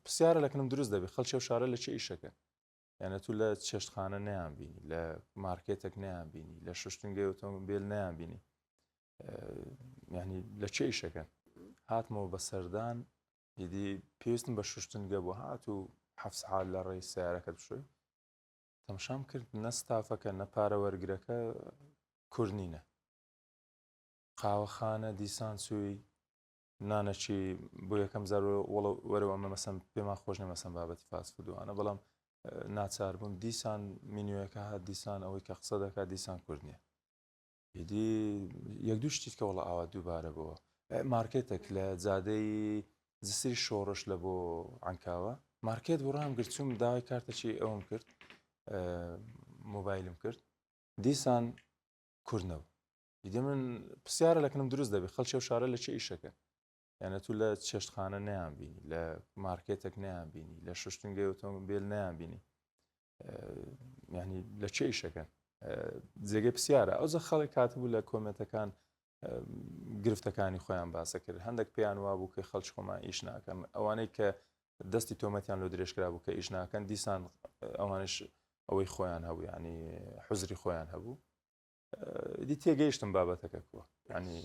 پرسیارە لەکنم دروست دەبێت خەڵکی ئەو شارە لە چه ئیشەکەن؟ یانە تو لە چێشتخانە نەیان بینی، لە مارکێتێک نەیان بینی، لە شوشتنگەی ئۆتۆمبیل نەیان بینی، ینی لە چه ئیشەکەن؟ هاتمەوە بە سەردان ئیدی پێویستم بە شوشتنگە بوو، هات و حەفت سەعات لە ڕێی سیارەکەت بشۆی. تەمشام کرد نە ستافەکە نە پارە وەرگرەکە کورد نینە. قاوەخانە دیسان چووی نانەکی بۆ یەکەم جار وەرەوە ئەمە مەسەن پێمان خۆش نیە مەسەن بابەتی فاست فود وانە، بەڵام ناچار بووم دیسان مینیۆیەکە هات، دیسان ئەوەی کە قسە دەکات دیسان کورد نییە. ئیدی یەک دوو شتیت کە وەڵا ئاوا دووبارە بووە. مارکێتێک لە جادەی جسری شۆڕش لە بۆ عەنکاوە مارکێت بوو، ڕام گرت چووم داوای کارتەکی ئەوم کرد، مۆبایلم کرد، دیسان کورد نەبوو. ئیدی من پرسیارە لەکنم دروست دەبێت خەڵکی ئەو شارە لە چه ئیشەکەن؟ یانە تو لە چێشتخانە نەیان بینی، لە مارکێتێک نەیان بینی، لە شوشتنگەی ئۆتۆمبیل نەیان بینی، ینی لە چه ئیشەکەن؟ جێگەی پرسیارە. ئەوجا خەڵک هاتبوو لە کۆمێنتەکان گرفتەکانی خۆیان باسە کرد، هەندێک پێیان وابوو کە خەڵکی خۆمان ئیش ناکەن، ئەوانەی کە دەستی تۆمەتیان لۆ درێژکرا بوو کە ئیش ناکەن دیسان ئەوانش ئەوەی خۆیان هەبوو، ینی حزری خۆیان هەبوو. دی تێگەیشتم بابەتەکە کووە ینی.